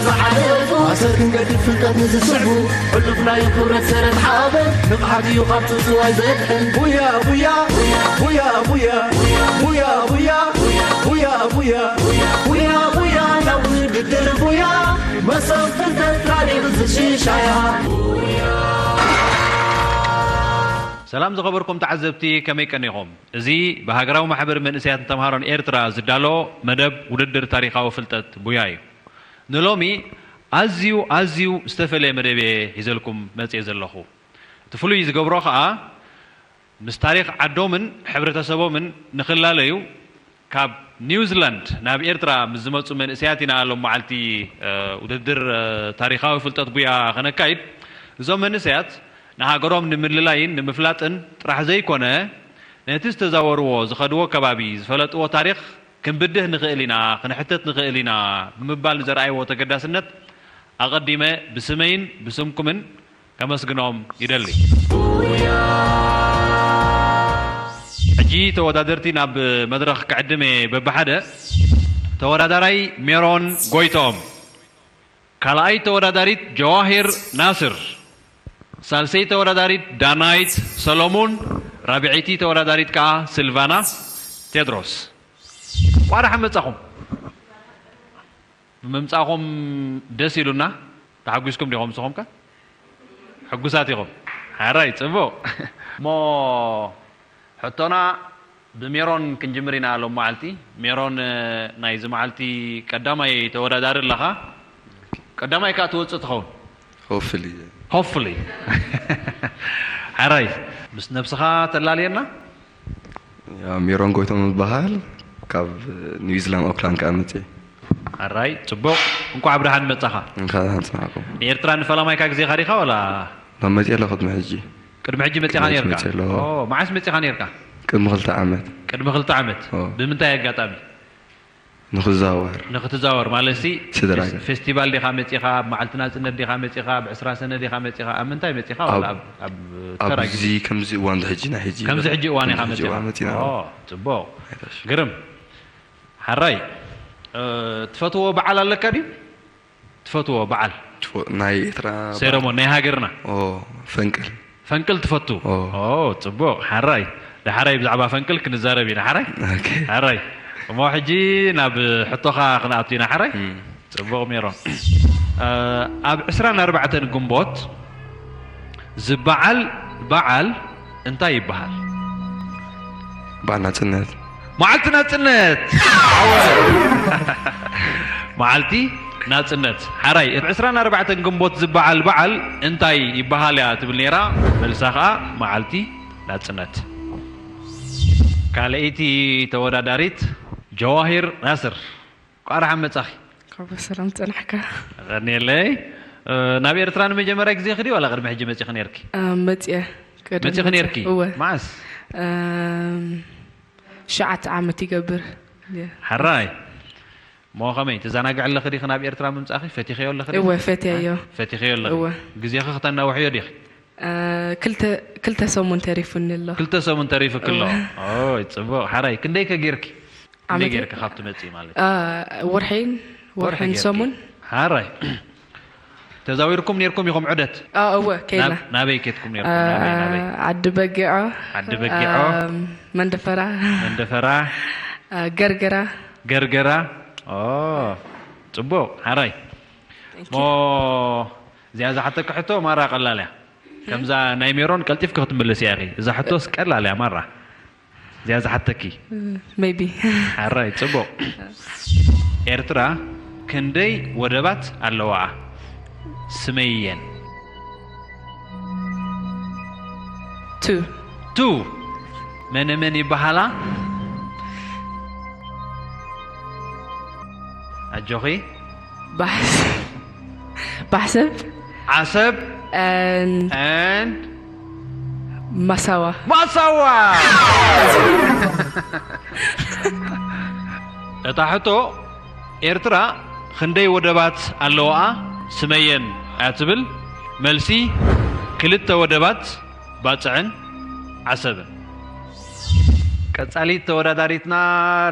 ዝሓለፉ ኣሰር ክንገድፍ ፍልጠት ንዝስዕቡ ሕሉፍ ናይ ክብረት ሰረት ሓበን ንቕሓት እዩ ካብ ጽጽዋይ ዘድሕን። ቡያ ቡያ ቡያ ቡያ ቡያ ቡያ ቡያ ቡያ ቡያ ቡያ ናብ ውድድር ቡያ መሰብ ፍልጠት ታሪኽ ዝሽሻያ። ሰላም ዝኸበርኩም ተዓዘብቲ፣ ከመይ ቀኒኹም? እዚ ብሃገራዊ ማሕበር መንእሰያትን ተምሃሮን ኤርትራ ዝዳሎ መደብ ውድድር ታሪኻዊ ፍልጠት ቡያ እዩ። ንሎሚ ኣዝዩ፣ ኣዝዩ ዝተፈልየ መደብ እየ ሒዘልኩም መጽየ ዘለኹ። እቲ ፍሉይ ዝገብሮ ኸኣ፣ ምስ ታሪኽ ዓዶምን ሕብረተሰቦምን ንኽላለዩ፣ ካብ ኒውዚላንድ ናብ ኤርትራ ምስ ዝመጹ መንእሰያት ኢና ሎም መዓልቲ፣ እ፣ ውድድር፣ እ፣ ታሪኻዊ ፍልጠት ቡያ ኸነካይድ። እዞም መንእሰያት ንሃገሮም ንምልላይን ንምፍላጥን ጥራሕ ዘይኮነ፣ ነቲ ዝተዛወርዎ፣ ዝኸድዎ ከባቢ፣ ዝፈለጥዎ ታሪኽ ክንብድህ ንኽእል ኢና፣ ክንሕተት ንኽእል ኢና ብምባል ንዘርኣይዎ ተገዳስነት ኣቐዲመ ብስመይን ብስምኩምን ከመስግኖም ይደሊ። ሕጂ ተወዳደርቲ ናብ መድረኽ ክዕድም እየ በብሓደ። ተወዳዳራይ ሜሮን ጎይቶም፣ ካልኣይ ተወዳዳሪት ጀዋሂር ናስር፣ ሳልሰይ ተወዳዳሪት ዳናይት ሰሎሙን፣ ራብዐይቲ ተወዳዳሪት ከኣ ስልቫና ቴድሮስ። እንቋዕ ደሓን መጻኹም። ብምምጻእኹም ደስ ኢሉና። ተሓጒስኩም ዲኹም ንስኹም ከ? ሕጉሳት ኢኹም። ሓራይ፣ ጽቡቕ። እሞ ሕቶና ብሜሮን ክንጅምር ኢና ሎም መዓልቲ። ሜሮን፣ ናይዚ መዓልቲ ቀዳማይ ተወዳዳሪ ኣለኻ። ቀዳማይ ከኣ ትወጽእ ትኸውን። Hopefully። Hopefully። ሓራይ፣ ምስ ነብስኻ ተላልየና? ያው ሜሮን ጎይቶም እበሃል። ካብ ኒውዚላንድ ኦክላንድ ከኣ መጽየ። ሓራይ፣ ጽቡቕ። እንቋዕ ብደሓን መጻኻ። እንኳዕ ደሓን ጸናሕኩም። ንኤርትራ ንፈላማይካ ግዜኻ ዲኻ ዋላ? ናብ መጽየ ኣለኹ ቅድሚ ሕጂ። ቅድሚ ሕጂ መጺኻ ቅድሚ ሕጂ ነርካ? መጽየ ኣለኹ። ኦ፣ መዓስ መጺኻ ነርካ? ቅድሚ ክልተ ዓመት። ቅድሚ ክልተ ዓመት? ኦ። ብምንታይ ኣጋጣሚ? ንኽዘዋወር። ንኽትዘዋወር ማለትሲ፣ ስድራ ፌስ-፣ ገ- ፌስቲቫል ዲኻ መጺኻ? ኣብ መዓልቲ ናጽነት ዲኻ መጺኻ? ኣብ ዕስራ ሰነ ዲኻ መጺኻ? ኣብ ምንታይ መጺኻ? ኣብ፣ ዋላ ኣብ፣ ኣብ ተራ ኣብዚ ግዜ? ከምዚ እዋን እዚ ሕጂ ናይ ሕጂ ከምዚ ሕጂ እዋን ኢኻ ከምዚ ሕጂ መጺኻ? እዋን መጺና። ኦ፣ ጽቡቕ። ኣይታሽ። ግርም። ሓራይ፣ እ፣ ትፈትዎ በዓል ኣለካ ድዩ? ትፈትዎ በዓል? ትፎ-፣ ናይ ኤርትራ በዓል። ሴረሞን ናይ ሃገርና? ኦ፣ ፈንቅል። ፈንቅል ትፈቱ? ኦ። ኦ፣ ጽቡቕ። ሓራይ። ዳሕራይ ብዛዕባ ፈንቅል ክንዛረብ ኢና። ሓራይ? ኦኬ። ሓራይ። እሞ ሕጂ ናብ ሕቶኻ ክንኣቱ ኢና። ሓራይ? እም። ጽቡቕ ሜሮን። እ፣ ኣብ ዕስራን ኣርባዕተን ግንቦት ዝበዓል በዓል እንታይ ይበሃል? በዓል ናጽነት። መዓልቲ ናጽነት! መዓልቲ ናጽነት። ሓራይ፣ ዕስራን ኣርባዕተን ግንቦት ዝበዓል በዓል እንታይ ይበሃል እያ ትብል ነይራ። መልሳ ኸኣ መዓልቲ ናጽነት። ካልኣይቲ ተወዳዳሪት ጀዋሂር ናስር። እንቋዕ ደሓን መጻኺ። ካብ ሰላም ጸናሕካ። ቀንየለይ። እ፣ ናብ ኤርትራ ንመጀመርያ ግዜኺ ድዩ ዋላ ቅድሚ ሕጂ መጺኺ ነርኪ? እ፣ መጽየ። ቅድሚ መጺኺ ነርኪ? እወ። መዓስ? እም፣ ሸዓተ ዓመት ይገብር። የ። ሓራይ። እሞ ከመይ፣ ትዘናግዒ ኣለኺ ዲኺ ናብ ኤርትራ ምምጻእኺ? ፈቲኽዮ ኣለኺ ዲኺ? እወ፣ ፈትየዮ። እ? ፈቲኽዮ ኣለኺ? እወ። ግዜኺ ክተናውሕዮ ዲኺ? እ፣ ክልተ፣ ክልተ ሰሙን ተሪፉኒ ኣሎ። ክልተ ሰሙን ተሪፉኪ ኣሎ? እወ። ኦይ፣ ጽቡቕ። ሓራይ፣ ክንደይ ከ ጌርኪ? ክንደይ ዓመተይ? ጌርኪ ካብ ትመጺ ማለት? እ፣ ወርሒን፣ ወርሒ ወርሒን ጌርኪ? ሰሙን። ሓራይ። ተዛዊርኩም ኔርኩም ኢኹም ዑደት? አ፣ እወ፣ ከይድና። ናብ-፣ ናበይ ኬድኩም ኔርኩም? አ፣ ናበይ፣ ናበይ? ዓዲ በጊዖ፣ ዓዲ በጊዖ። አ፣ መንደፈራ። መንደፈራ። አ፣ ገርገራ። ገርገራ። ኦ፣ ጽቡቕ። ሓራይ። Thank you። ሞ፣ እዚኣ ዝሓተኪ ሕቶ ማራ ቀላል እያ። ከምዛ ናይ ሜሮን ቀልጢፍኪ ክትምልስያ ኢኺ። እዛ ሕቶስ ቀላል እያ ማራ። እዚኣ ዝሓተኪ። ሜቢ። ሓራይ፣ ጽቡቕ። ኤርትራ ክንደይ ወደባት ኣለዋኣ? ስመየን። ቱ። ቱ። መነ መን ይበሃላ? ኣጆኺ። ባሕስ-፣ ባሕሰብ። ዓሰብ። And and ማሳዋ። ማሳዋ። እታ ሕቶ፣ ኤርትራ ክንደይ ወደባት ኣለዋኣ? ስመየን እያ ትብል። መልሲ፣ ክልተ ወደባት፣ ባጽዕን ዓሰብን። ቀጻሊት ተወዳዳሪትና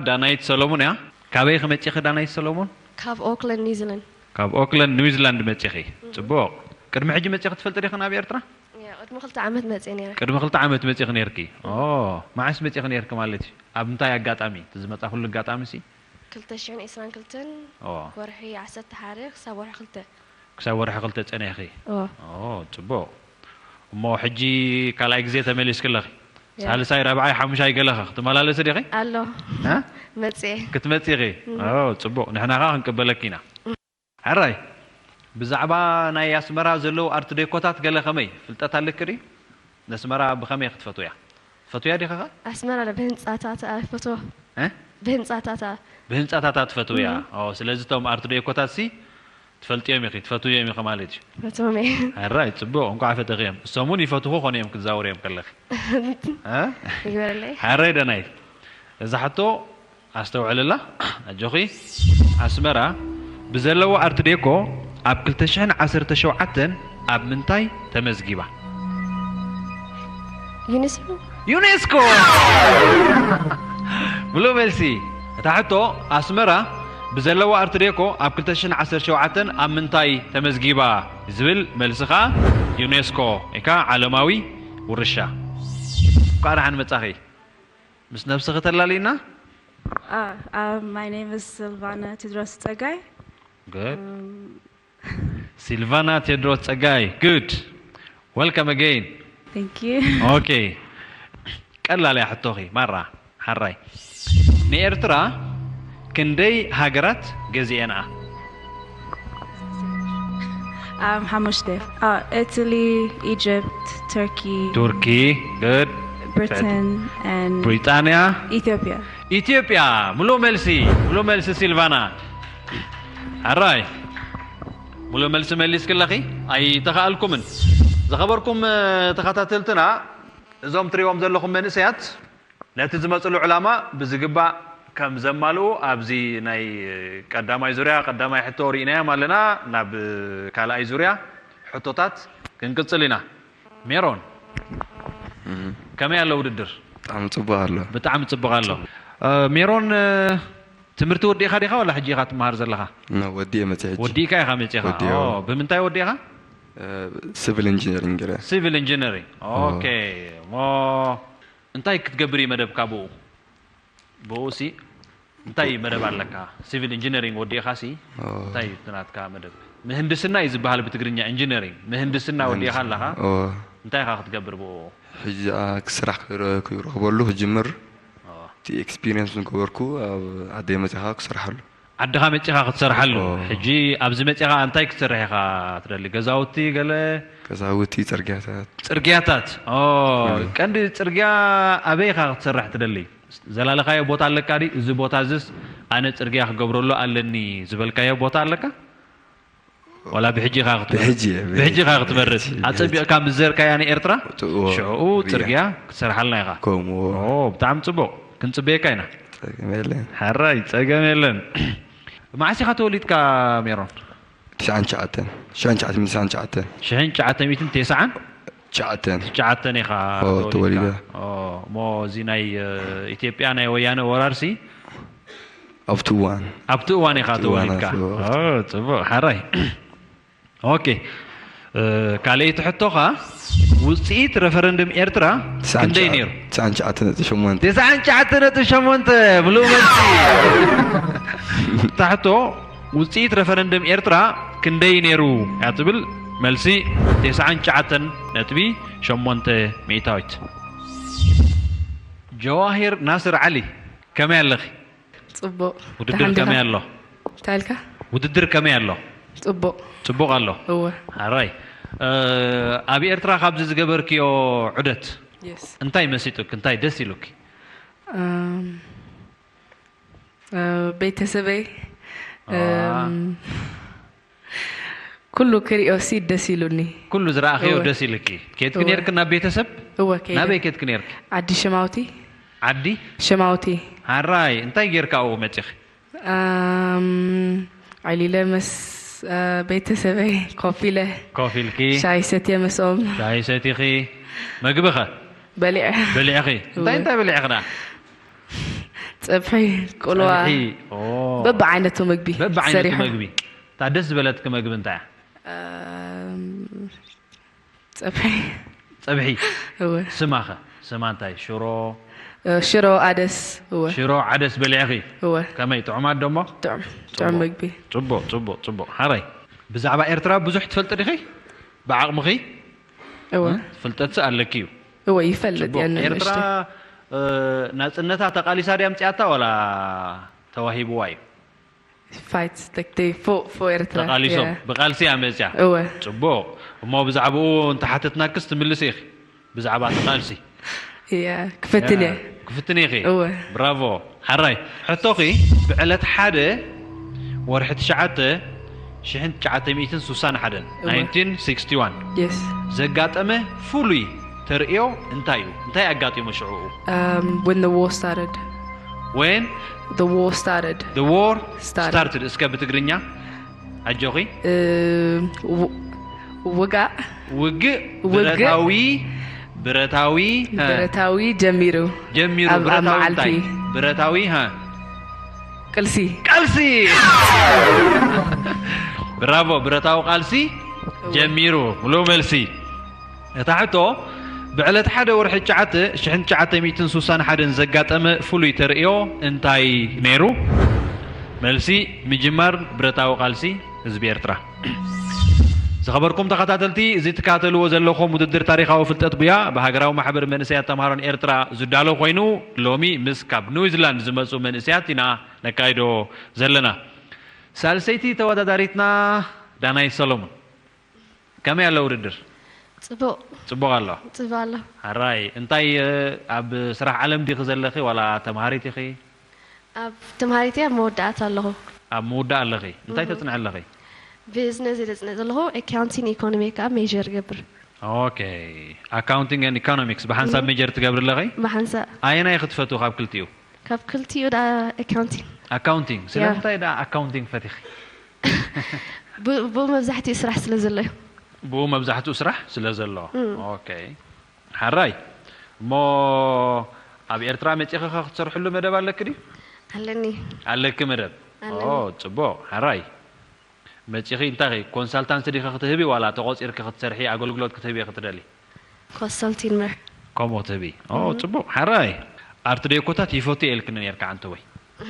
ዳናይት ሰሎሙን እያ። ካበይ ኢኺ መጺኺ ዳናይት ሰሎሙን? ካብ ኦክላንድ፣ ኒውዚላንድ። ካብ ኦክላንድ ኒውዚላንድ መጺኺ። ጽቡቕ። ቅድሚ ሕጂ መጺኺ ትፈልጢ ዲኺ ናብ ኤርትራ? ያ፣ ቅድሚ ክልተ ዓመት መጽየ ነይረ። ቅድሚ ክልተ ዓመት መጺኺ ነይርኪ። ኦ፣ መዓስ መጺኺ ነይርኪ ማለት እዩ? ኣብ እንታይ ኣጋጣሚ? እቲ ዝመጻ ኩሉ ኣጋጣሚ ሲ? ክልተ ሽሕን ዕስራን ክልተን ኦ፣ ወርሒ ዓሰርተ ሓደ ክሳብ ወርሒ ክልተ። ክሳብ ወርሒ ክልተ ጸኒሕኺ። ኦ፣ ኦ፣ ጽቡቕ። እሞ ሕጂ ካልኣይ ግዜ ተመሊስኪ ኣለኺ። ያ። ሳልሳይ፣ ራብዓይ፣ ሓሙሻይ ገለኸ ክትመላለሲ ዲኺ? ኣሎ። እ? መጽየ። ክትመጺ ኢኺ? ኦ፣ ጽቡቕ። ንሕና ኸኣ ክንቅበለኪ ኢና። ሕራይ፣ ብዛዕባ ናይ ኣስመራ ዘለዉ ኣርት ዴኮታት ገለ ከመይ ፍልጠት ኣለኪ ድዩ? ነስመራ ብኸመይ ክትፈትውያ? ትፈትውያ ዲኺ ኸ? ኣስመራ ለ ብህንጻታት ኣይፈትዎ። እ? ብህንጻታታ ብህንጻታታ ትፈትውያ? ኦ፣ ስለዚ እቶም ኣርት ዴኮታት ሲ ትፈልጥዮም ኢኺ፣ ትፈትውዮም ኢኺ ማለት እዩ። ፈትዎም እየ። ሕራይ፣ ጽቡቕ፣ እንቋዕ ፈተኽዮም። እሶም እውን ይፈትኹ ኾኑ እዮም ክትዛወርዮም ከለኺ። እ? ይግበረለይ። ሕራይ ደናይት። እዛ ሕቶ ኣስተውዕልላ፣ ኣጆኺ። ኣስመራ ብዘለዎ ኣርት ዴኮ ኣብ ክልተ ሽሕን ዓሰርተ ሸውዓተን ኣብ ምንታይ ተመዝጊባ? ዩኔስኮ። ዩኔስኮ! ምሉእ መልሲ። እታ ሕቶ፣ ኣስመራ ብዘለዎ ኣርት ዴኮ ኣብ ክልተ ሽሕን ዓሰርተ ሸውዓተን ኣብ ምንታይ ተመዝጊባ? ዝብል መልሲ ኸኣ ዩኔስኮ፣ ወይ ከዓ ዓለማዊ ውርሻ። እንኳዕ ደሓን መጻኺ። ምስ ነብስኺ ተላልይና? Ah, uh, my name is Silvana Tedros Tsegai. Good. Um, ሲልቫና ቴድሮስ ጸጋይ። Good. Welcome again. Thank you. Okay. ቀላል እያ ሕቶኺ ማራ። ሓራይ፣ ንኤርትራ ክንደይ ሃገራት ገዚኤንኣ? Um, ሓሙሽተ. Uh, Italy, Egypt, Turkey, ቱርኪ። Good. Britain, and ብሪጣንያ። Ethiopia. ኢትዮጵያ። ምሉእ መልሲ፣ ምሉእ መልሲ ሲልቫና። ሕራይ፣ ምሉእ መልሲ መሊስኪ ኣለኺ፣ ኣይተኸኣልኩምን። ዝኸበርኩም፣ እ፣ ተኸታተልትና፣ እዞም ትሪእዎም ዘለኹም መንእሰያት ነቲ ዝመጽሉ ዕላማ ብዝግባእ ከም ዘማልኡ ኣብዚ ናይ ቀዳማይ ዙርያ ቀዳማይ ሕቶ ርኢናዮም ኣለና። ናብ ካልኣይ ዙርያ ሕቶታት ክንቅጽል ኢና። ሜሮን፣ እም፣ ከመይ ኣሎ ውድድር? ብጣዕሚ ጽቡቕ ኣሎ። ብጣዕሚ ጽቡቕ ኣሎ። እ፣ ሜሮን፣ እ፣ ትምህርቲ ወዲእኻ ዲኻ ዋላ ሕጂ ኢኻ ትመሃር ዘለኻ? ኖ፣ ወዲኤ መጽየ ሕጂ። ወዲእካ ኢኻ መጺኻ? ወዲኤ። ኦ፣ ብምንታይ ወዲእኻ? እ፣ ሲቪል ኢንጂነሪንግ ገይረ። ሲቪል ኢንጂነሪንግ። ኦኬ። እሞ እንታይ ክትገብር እዩ መደብካ ብኡ? ብኡ ሲ እንታይ መደብ ኣለካ? ሲቪል ኢንጂነሪንግ ወዲእኻ ሲ ኦ። እንታይ እዩ እቲ ናትካ መደብ? ምህንድስና እዩ ዝበሃል ብትግርኛ፣ ኢንጂነሪንግ። ምህንድስና ወዲእኻ ኣለኻ? ኦ። እንታይ ኢኻ ክትገብር ብኡ? ሕጂ፣ ኣ፣ ክስራሕ ክረ-፣ ክረኽበሉ ክጅምር። ኦ። እቲ ኤክስፒሪየንስ ዝገበርኩ ኣብ ዓደይ መጺኻ ክሰርሓሉ። ዓድኻ መጺኻ ክትሰርሓሉ። ኦ። ሕጂ ኣብዚ መጺኻ እንታይ ክትሰርሕ ኢኻ ትደሊ? ገዛውቲ ገለ? ገዛውቲ፣ ጽርግያታት። ጽርግያታት። ኦ፣ ኩሉ። ቀንዲ ጽርግያ ኣበይ ኢኻ ክትሰርሕ ትደሊ? ዘላለኻዮ ቦታ ኣለካ ድዩ? እዚ ቦታ እዝስ ኣነ ጽርግያ ክገብረሉ ኣለኒ ዝበልካዮ ቦታ ኣለካ? ዋላ ብሕጂ ኢኻ ክትመርጽ? ብሕጂ እየ፣ ብሕጂ ኢኻ ብሕጂ፣ ክትመርጽ? ብሕጂ፣ ኣጸቢቕካ ምስ ዘርካያ ንኤርትራ? እዎ፣ ሽዑ ርያ። ጽርግያ ክትሰርሓልና ኢኻ። ከምኡ። ኦ፣ ብጣዕሚ ጽቡቕ። ክንጽበየካ ኢና። ጸገም የለን። ሓራይ፣ ጸገም የለን። መዓስ ኢኻ ተወሊድካ ሜሮን? ትሽዓን ትሽዓተን። ትሽዓን ትሽዓተን፣ ትሽዓን ትሽዓተን። ሽሕን ትሽዓተ ሚእትን ተስዓን ትሽዓተን። ትሽዓተን ኢኻ ኦ፣ ተወሊድካ? ተወሊደ። ኦ፣ እሞ እዚ ናይ፣ እ፣ ኢትዮጵያ ናይ ወያነ ወራርሲ? ኣብቲ እዋን። ኣብቲ እዋን ኢኻ ኣብቲ እዋን ተወሊድካ? ኣብቲ እዋን። ኦ፣ ጽቡቕ። ሓራይ። ኦኬ። እ፣ ካልኣይቲ ሕቶኻ፣ ውጽኢት ረፈረንደም ኤርትራ ትስዓን ክንደይ ትሽዓተ-፣ ነይሩ? ትስዓን ትሽዓተ ነጥቢ ሸሞንተ። ተስዓን ትሽዓተ ነጥቢ ሸሞንተ፣ ምሉእ መልሲ። እታ ሕቶ፣ ውጽኢት ረፈረንደም ኤርትራ ክንደይ ነይሩ እያ ትብል፣ መልሲ ተስዓን ትሽዓተን ነጥቢ ሸሞንተ ሚእታዊት። ጀዋሂር ናስር ዓሊ፣ ከመይ ኣለኺ? ጽቡቕ። ውድድር ደሓን ዲኻ? ከመይ ኣሎ? እንታይ ኢልካ? ውድድር ከመይ ኣሎ? ጽቡቕ። ጽቡቕ ኣሎ። እወ። ሓራይ። እ፣ ኣብ ኤርትራ ካብዚ ዝገበርክዮ ዑደት የስ። እንታይ መሲጡክ? እንታይ ደስ ኢሉክ? እም፣ እ፣ ቤተሰበይ፣ አ። እም፣ ኩሉ ክሪኦ ሲ ደስ ኢሉኒ። ኩሉ ዝረኣኽዮ እወ። ደስ ኢልኪ። ኬድኪ እወ። ኔርኪ ናብ ቤተሰብ? እወ፣ ከይደ። ናበይ ኬድኪ ኔርኪ? ዓዲ ሸማውቲ። ዓዲ? ሸማውቲ። ሓራይ፣ እንታይ ጌርካ ኣብኡ መጺኺ? ኣም፣ ዓሊለ ምስ፣ እ፣ ቤተሰበይ ኮፍ ኢለ። ኮፍ ኢልኪ? ሻሂ ሰትየ ምስኦም። ሻሂ ሰቲኺ? መግቢ ኸ? በሊዐ። በሊዕኺ? እወ። እንታይ እንታይ በሊዕኺ ደኣ? ጸብሒ፣ ቁልዋ። ጸብሒ፣ ኦ። በብዓይነቱ መግቢ በብዓይነቱ ሰሪሖም። መግቢ። እታ ደስ ዝበለትኪ መግቢ እንታይ እያ? እም፣ ጸብሒ። ጸብሒ። እወ። ስማኸ? ስማ እንታይ? ሽሮ? እ፣ ሽሮ፣ ዓደስ። እወ። ሽሮ ዓደስ በሊዕኺ? እወ። ከመይ ጥዑማት ዶሞ? ጥዑም፣ ጥዑም መግቢ። ጽቡቕ፣ ጽቡቕ፣ ጽቡቕ። ሓራይ፣ ብዛዕባ ኤርትራ ብዙሕ ትፈልጢ ዲኺ? ብዓቕምኺ? እወ። እ? ፍልጠትሲ ኣለኪ እዩ። እወ፣ ይፈልጥ ጽቡቕ። እየ ኤርትራ ንእሽተይ። እ፣ ናጽነታ ተቓሊሳ ድያ ኣምጺኣታ ዋላ ተዋሂብዋ እዩ? Fight like they fought for ኤርትራ። ተቓሊሶም Yeah። ብቓልሲ እያ መጽያ። እወ። ጽቡቕ። እሞ ብዛዕባኡ እንተሓተትናክስ ትምልሲ ኢኺ? ብዛዕባ እቲ ቃልሲ Yeah፣ ክፈትን እየ። ክፍትን ኢኺ? እወ። ብራቮ። ሓራይ፣ ሕቶኺ፣ ብዕለት ሓደ ወርሒ ትሽዓተ ሽሕን ትሽዓተ ሚእትን ስሳን ሓደን፣ እወ። ናይንቲን ሲክስቲ ዋን፣ Yes። ዘጋጠመ ፍሉይ ተርእዮ እንታይ እዩ? እንታይ ኣጋጢሙ ሽዑኡ? Um, when the war started. When The war started. the war Started. started። እስከ ብትግርኛ ኣጆኺ። Um, ው- ውጋእ ውግእ ውግእ። ብረታዊ ብረታዊ እ፣ ብረታዊ ጀሚሩ። ጀሚሩ። ኣብ- ኣብ ብረታዊ መዓልቲ። እንታይ? ብረታዊ እ፣ ቅልሲ። ቃልሲ። ብራቮ። ብረታዊ ቃልሲ ጀሚሩ። ሙሉ መልሲ። እታ ሕቶ፣ ብዕለት ሓደ ወርሒ ትሽዓተ ሽሕን ትሽዓተ ሚእትን ስሳን ሓደን ዘጋጠመ ፍሉይ ተርእዮ እንታይ ነይሩ? መልሲ፣ ምጅማር ብረታዊ ቃልሲ ህዝቢ ኤርትራ። ዝኸበርኩም ተኸታተልቲ፣ እዚ ትከታተልዎ ዘለኹም ውድድር ታሪኻዊ ፍልጠት ቡያ ብሃገራዊ ማሕበር መንእሰያት ተምሃሮን ኤርትራ ዝዳሎ ኮይኑ፣ ሎሚ ምስ ካብ ኒውዚላንድ ዝመጹ መንእሰያት ኢና ነካይዶ ዘለና። ሳልሰይቲ ተወዳዳሪትና ዳናይት ሰሎሞን። ከመይ ኣሎ ውድድር? ጽቡቕ። ጽቡቕ ኣሎ። ጽቡቕ ኣሎ። ሓራይ፣ እንታይ፣ እ፣ ኣብ ስራሕ ዓለም ዲኺ ዘለኺ ዋላ ተምሃሪት ኢኺ? ኣብ ተምሃሪት እየ፣ ኣብ መወዳእታ ኣለኹ። ኣብ ምውዳእ ኣለኺ። እንታይ ተጽንዒ ኣለኺ? ቢዝነስ እየ ዘጽንዕ ዘለኹ፣ ኣካውንቲንግ ኢኮኖሚ ከዓ ሜጀር ገብር። ኦኬ። ኣካውንቲንግ ኤንድ ኢኮኖሚክስ ብሓንሳብ ሜጀር ትገብሪ ኣለኺ? ብሓንሳእ። ኣየናይ ኢኺ ትፈትዊ ካብ ክልቲኡ? ካብ ክልቲኡ ደኣ ኣካውንቲንግ። ኣካውንቲንግ። ስለምንታይ ደኣ ኣካውንቲንግ ፈቲኺ? ብ-፣ ብኡ መብዛሕትኡ ስራሕ ስለ ዘሎ እዩ። ብኡ መብዛሕትኡ ስራሕ ስለ ዘሎ። ኦኬ። ሓራይ። እሞ ኣብ ኤርትራ መጺኺ ኸ ክትሰርሕሉ መደብ ኣለኪ ድዩ? ኣለኒ። ኣለኪ መደብ? ኣለኒ። ኦ፣ ጽቡቕ። ሓራይ። መጺኺ እንታይ ኸ ኮንሳልታንሲ ዲኺ ክትህቢ ዋላ ተቖጺርኪ ክትሰርሒ ኣገልግሎት ክትህቢ ኢኺ ትደሊ? ኮንሰልቲን ምር። ከምኡ ክትህቢ። ኦ፣ ጽቡቕ። ሓራይ። ኣርት ዴኮታት ይፈቱ እየ ኢልክኒ ነርካ ዓንተ ወይ?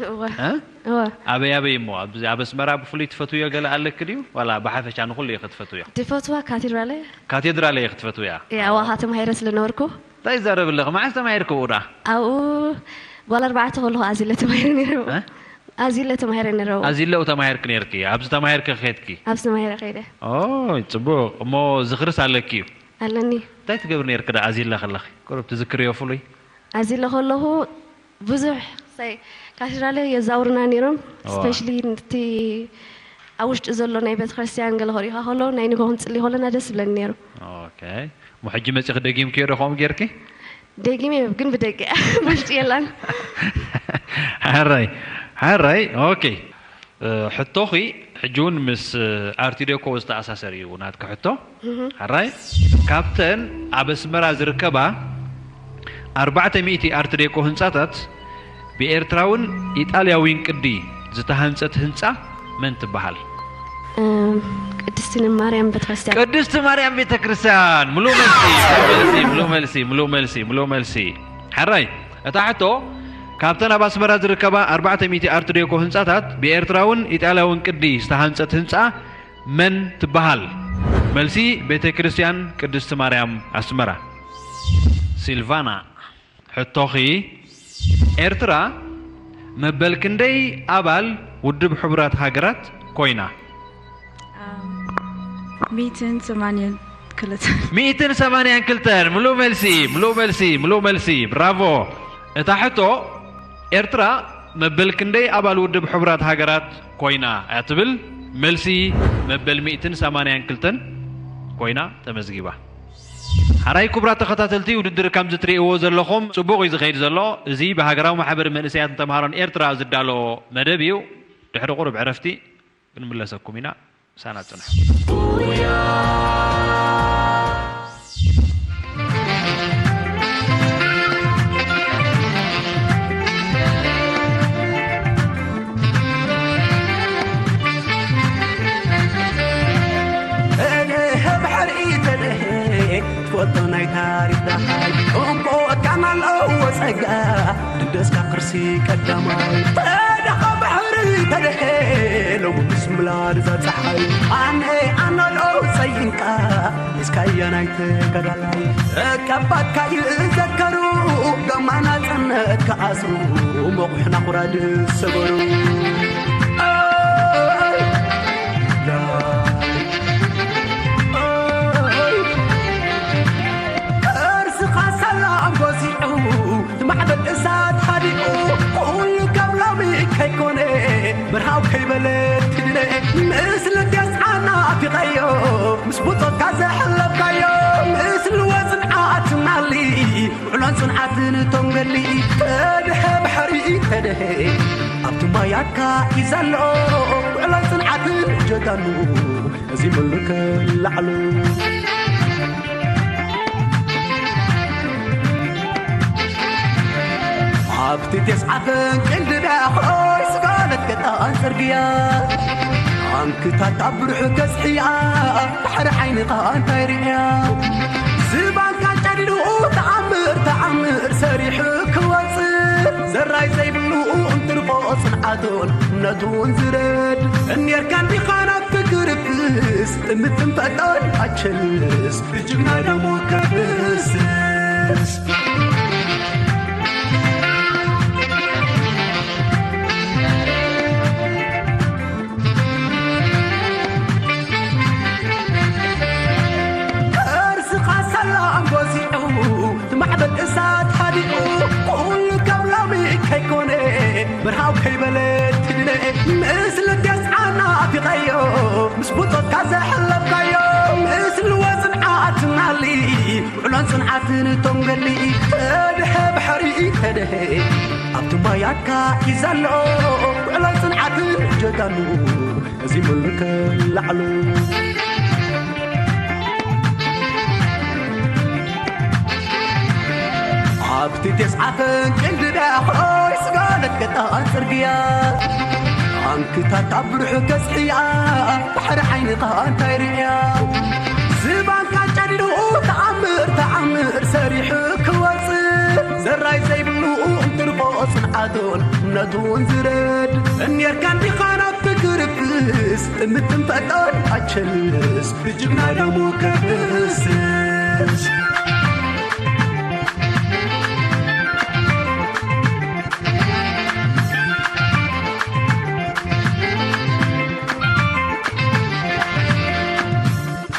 እወ። እ? እወ። ኣበይ ኣበይ እሞ? ኣብ፣ ኣብ ኣስመራ ብፍሉይ ትፈትውዮ ገለ ኣለኪ ድዩ? ዋላ ብሓፈሻ ንኹሉ ኢኺ ትፈትውዮ? ድፈትዋ ካቴድራል እየ። ካቴድራል እየ ክትፈትውያ? እየ፣ ኣብኡ ከዓ ተማሂረ ስለ ነበርኩ። እንታይ ይዛረብ ኣለኺ? መዓስ ተማሂርኪ ብኡ ደኣ? ኣብኡ ጓል ኣርባዕተ ከለኹ ኣዚለ ተማሂረ ነይረ። እ? ኣዚለ ተማሂረ ነይረ ኣብኡ። ኣዚለ ተማሂርኪ ነርኪ? ኣብዚ ተማሂርኪ ከድኪ? ኣብዚ ተማሂረ ከይደ። ኦይ፣ ጽቡቕ። እሞ ዝኽርስ ኣለኪ እዩ? ኣለኒ። እንታይ ትገብሪ ነርኪ ደኣ ኣዚለ ከለኺ? ቁሩብ ትዝክርዮ ፍሉይ? ኣዚለ ከለኹ ብዙሕ ሳይ ካቴድራል የዛውሩና ነይሮም። እዋ። ስፔሻሊ እቲ ኣብ ውሽጢ ዘሎ ናይ ቤተክርስትያን ገለ ከሪኡኻ ከሎ ናይ ንግሆ ክንጽሊ ከለና ደስ ይብለኒ ነይሩ። ኦኬ። እሞ ሕጂ መጺኺ ደጊምክዮ ዶ ከምኡ ጌርኪ? ደጊመ ግን ብደቂ ውሽጢ የላን። ሓራይ፣ ሓራይ፣ ኦኬ። እ፣ ሕቶኺ ሕጂ እውን ምስ፣ እ፣ ኣርት ዴኮ ዝተኣሳሰር እዩ ናትኪ ሕቶ። ሓራይ፣ ካብተን ኣብ ኣስመራ ዝርከባ ኣርባዕተ ሚእቲ ኣርት ዴኮ ህንጻታት ብኤርትራውን ኢጣልያዊን ቅዲ ዝተሃንጸት ህንጻ መን ትበሃል? እም፣ ቅድስቲ ማርያም ቤተክርስትያን። ቅድስቲ ማርያም ቤተክርስትያን። ሙሉ መልሲ፣ ሙሉ መልሲ፣ ሙሉ መልሲ፣ ሙሉ መልሲ፣ ሙሉ መልሲ። ሓራይ፣ እታ ሕቶ፣ ካብተን ኣብ ኣስመራ ዝርከባ ኣርባዕተ ሚእቲ ኣርት ዴኮ ህንጻታት ብኤርትራውን ኢጣልያውን ቅዲ ዝተሃንጸት ህንጻ መን ትበሃል? መልሲ፣ ቤተክርስትያን ቅድስቲ ማርያም ኣስመራ። ሲልቫና፣ ሕቶኺ፣ ኤርትራ መበል ክንደይ ኣባል ውድብ ሕቡራት ሃገራት ኮይና? ሚእትን ሰማንያን ክልተ። ሚእትን ሰማንያን ክልተን። ምሉእ መልሲ፣ ምሉእ መልሲ፣ ምሉእ መልሲ። ብራቮ። እታ ሕቶ፣ ኤርትራ መበል ክንደይ ኣባል ውድብ ሕቡራት ሃገራት ኮይና እያ ትብል። መልሲ፣ መበል ሚእትን ሰማንያን ክልተን ኮይና ተመዝጊባ። ሓራይ ክቡራት ተኸታተልቲ ውድድር፣ ከምዚ ትርእይዎ ዘለኹም ጽቡቕ እዩ ዝኸይድ ዘሎ። እዚ ብሃገራዊ ማሕበር መንእሰያትን ተምሃሮን ኤርትራ ዝዳሎ መደብ እዩ። ድሕሪ ቁሩብ ዕረፍቲ ክንምለሰኩም ኢና። ምሳና ጽንሑ። ወዶ ናይ ታሪኽ ዳኻይ እንቆ ወርቃና ኣለዎ ጸጋ ድደስካ ቅርሲ ቀዳማይ ተደኻ ባሕሪ ተደሄ ሎሚ ምስ ምላድ እዛ ጸሓይ ኣነ ኣነሎ ጸይንካ እስካያ ናይ ተጋዳላይ ተቀባትካ ይዘከሩ ዶማ ናጽነት ክኣስሩ መቑሕና ኩራድ ሰበሩ ከርስኻ ሰላም ጎዚዑ ትማዕበል እሳት ሃዲኡ ኩሉ ከም ሎሚ ከይኮነ ብርሃው ከይበለ ትድነ ምስ ልድያ ስዓና ኣፊቐዮ ምስ ብጾትካ ዘሕለፍካዮ ምስ ልወ ጽንዓት ትናሊ ውዕሎን ጽንዓትን ቶም ገሊ ተድሀ ባሕሪ ተድሀ ኣብቲ ማያትካ እዩ ዘሎ ውዕሎን ጽንዓትን ጀጋኑ እዚ ምልክ ላዕሉ ኣብቲ ተስዓፈን ቅንድዳ ኾይ ስጋለት ገጣን ጽርግያ ኣንክታት ኣብ ብርሑ ከስሕያ ባሕሪ ዓይንኻ እንታይ ርእያ ዝባንካ ጨዲዱ ተኣምር ተኣምር ሰሪሑ ክወጽእ ዘራይ ዘይብሉ እንትርፎ ጽንዓቱን እምነቱን ዝረድ እኔርካ እንዲኻ ናብቲ ክርፍስ ጥምጥም ፈጣን ኣቸልስ ብጅግና ደሙ ከብስስ ከርስኻ ሰላም ጎዚዑ ትማዕበል እሳት ሃዲኡ ኩሉ ከም ሎሚ ከይኮነ ብርሃው ከይበለ ትድነ ምስ ልድያ ስዓና ኣፊቐዮ ምስ ብጾትካ ዘሕለፍካዮ ምስ ልወ ጽንዓት ትናሊ ውዕሎን ጽንዓትን ቶም ገሊ ተድሀ ባሕሪ ተድሀ ኣብቲ ማያትካ እዩ ዘሎ ውዕሎን ጽንዓትን ጀጋኑ እዚ ምልክ ላዕሉ ኣብቲ ተስዓፈን ቅንድዳ ኾይ ስጋለት ገጣን ጽርግያ ኣንክታት ኣብ ብርሑ ከስሕያ ባሕሪ ዓይንኻ እንታይ ርእያ ዝባንካ ጨዲዱ ተኣምር ተኣምር ሰሪሑ ክወጽእ ዘራይ ዘይብሉ እንትርፎ ጽንዓቱን እምነቱን ዝረድ እኔርካ እንዲኻ ናብቲ ክርፍስ ጥምጥም ፈጣን ኣቸልስ ብጅግና ደሙ ከብስስ